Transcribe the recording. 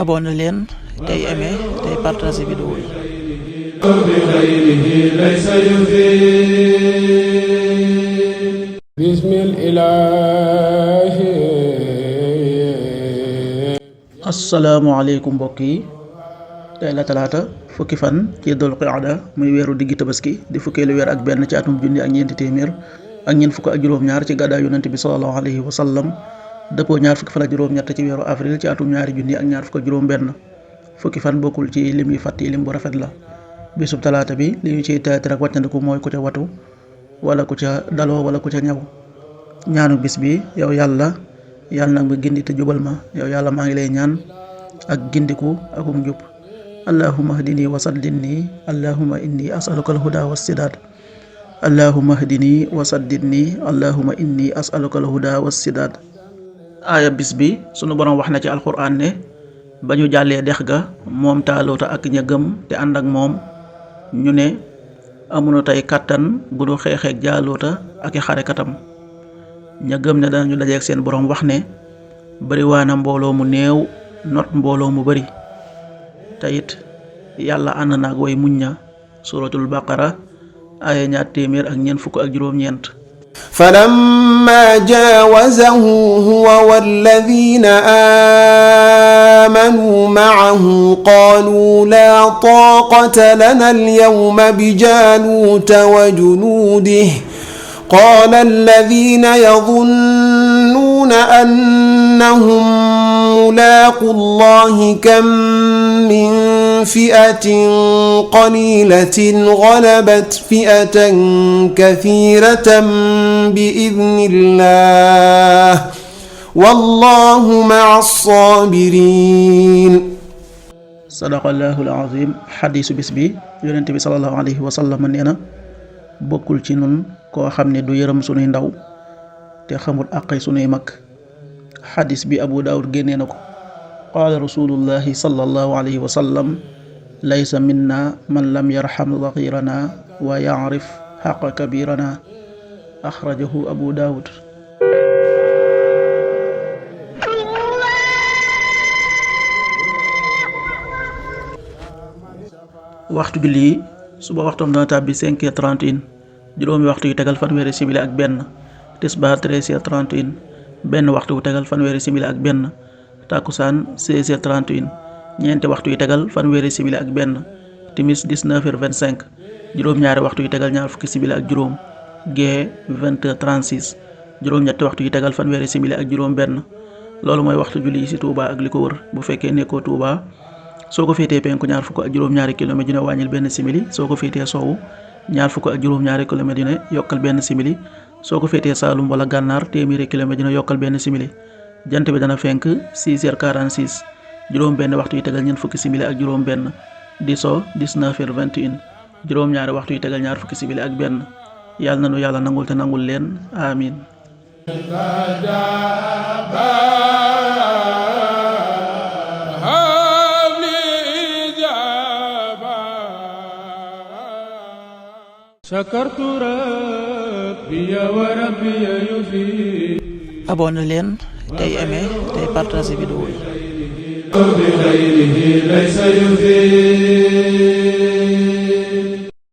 abonné leen tey aimé tey partagé vidéo yi. asalaamaaleykum mbokk yi, tey la talaata fukki fan ci dul qaada muy weeru diggi tabaski di fukkeelu weer ak benn ci atum junni ak ñeenti téeméer ak ñeent fukk ak juróom-ñaar ci gàddaay yonent bi sallallahu alayhi wa sallam dëppoo ñaar fukki fan ak juróom-ñett ci weeru avril ci atum ñaari junni ak ñaar fukk ak juróom-benn. fukki fan bokkul ci lim yi fàtt yi lim bu rafet la. bisub talaata bi li ñu ciy teet rek wàccandiku mooy ku ca watu wala ku ca daloo wala ku ca ñaw. ñaanu bis bi yow yàlla nag ma gindi te jubal ma. yow yàlla maa ngi lay ñaan ak gindiku akum njub. allahumma hdini wa saddidni allahumma inni as'aluka alhuda wassidaad. allahumma hdini wa saddidni allahumma inni as'aluka alhuda wassidaad. aaya bis bi sunu borom wax na ci alquran ne ba ñu jàllee dex ga moom taaluuta ak ña gëm te ànd ak moom ñu ne amuñu tey kàttan gu du xeexeek jaaluuta ak i xarekatam. ña gëm ne danañu dajeek seen borom wax ne bariwaana mbooloo mu néew not mbooloo mu bari te it yàlla ànd naag way muñ ña. suratul baqara aaya 200 فلما جاوزه هو والذين آمنوا معه قالوا لا طاقة لنا اليوم بجالوت وجنوده قال الذين يظنون أنهم ملاقو الله كم من فئة قليلة غلبت فئة كثيرة بإذن الله والله مع الصابرين. sadaqallahul azim. xadiisu bis bi yonent bi sallallahu alayhi wa sallam nee na bokkul ci nun koo xam ne du yërëm sunuy ndaw te xamul àqi sunuy mag. xadiis bi Abu Daawud génnee na ko. qaala rasulullahi sallallahu alayhi wa sallam laysa minna man lam yarham saghirana wa ya'rif haqqa kabirana. axrajahu Abu Daawud. waxtu julli suba waxtoom dana tàbbi 5h31 juróomi waxtu yu tegal fanweeri simili ak benn. tisbaar 13h31 benn waxtu yu tegal fanweeri simili ak benn. takkusaan 16h31 ñeenti waxtu yu tegal fanweeri simili ak benn. timis 19h25 juróom-ñaari waxtu yu tegal ñaar fukki simili ak juróom. gee 20h36 juróom-ñetti waxtu yu tegal fanweeri simili ak juróom benn. loolu mooy waxtu julli ci Touba ak li ko wër. bu fekkee nekkoo Touba soo ko féetee penku ñaar fukk ak juróom-ñaari kilomètre yu ne wàññil benn simili. soo ko féetee soowu ñaar fukk ak juróom-ñaari kilomètre yu ne yokkal benn simili. soo ko féetee Saalum wala Gànnaar téeméeri kilomètre yu ne yokkal benn simili. jant bi dana fenk 6h46 juróom benn waxtu yu tegal ñeent fukki simili ak juróom benn. di so 19h21 juróom-ñaari waxtu yu tegal ñaar fukki simili ak benn. yàlla na nu yàlla nangul te nangul leen amin. abonné leen tey aimé tey partagé vidéo yi.